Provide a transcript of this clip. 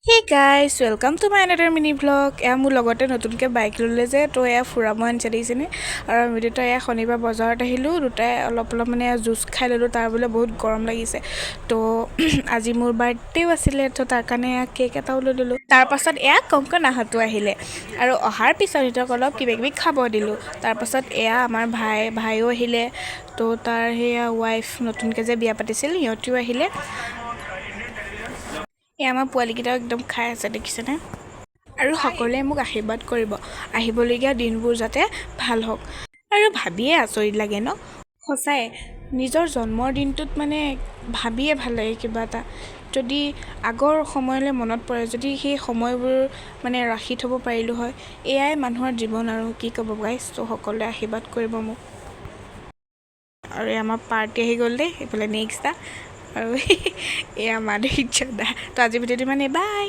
Hey guys, welcome to my another mini vlog. এয়া মোৰ লগতে নতুনকৈ বাইক ল'লে যে, তো এয়া ফুৰাব আনিছে, দেখিছেনে? আৰু আমি দুটা এয়া শনিবাৰ বজাৰত আহিলোঁ। দুটাই অলপ অলপ মানে জুচ খাই ল'লোঁ। তাৰ বোলে বহুত গৰম লাগিছে। তো আজি মোৰ বাৰ্থডেও আছিলে, তো তাৰ কাৰণে এয়া কেক এটাও লৈ ল'লোঁ। তাৰপাছত এয়া কংকনাহঁতো আহিলে আৰু অহাৰ পিছত সিহঁতক অলপ কিবা কিবি খাব দিলোঁ। তাৰপাছত এয়া আমাৰ ভাইও আহিলে। তো তাৰ সেয়া ৱাইফ নতুনকৈ যে বিয়া পাতিছিল, সিহঁতিও আহিলে। এই আমাৰ পোৱালিকেইটাও একদম খাই আছে, দেখিছেনে? আৰু সকলোৱে মোক আশীৰ্বাদ কৰিব, আহিবলগীয়া দিনবোৰ যাতে ভাল হওক। আৰু ভাবিয়ে আচৰিত লাগে ন সঁচাই, নিজৰ জন্মৰ দিনটোত মানে ভাবিয়ে ভাল লাগে কিবা এটা। যদি আগৰ সময়লৈ মনত পৰে, যদি সেই সময়বোৰ মানে ৰাখি থ'ব পাৰিলোঁ হয়। এয়াই মানুহৰ জীৱন আৰু কি ক'ব গাইজ। ত' সকলোৱে আশীৰ্বাদ কৰিব মোক। আৰু এই আমাৰ পাৰ্টি আহি গ'ল দেই। এইফালে নেক্সট আৰু এয়া মাধুৰ্য দা। তো আজি ভিডিঅ'টো মানে বাই।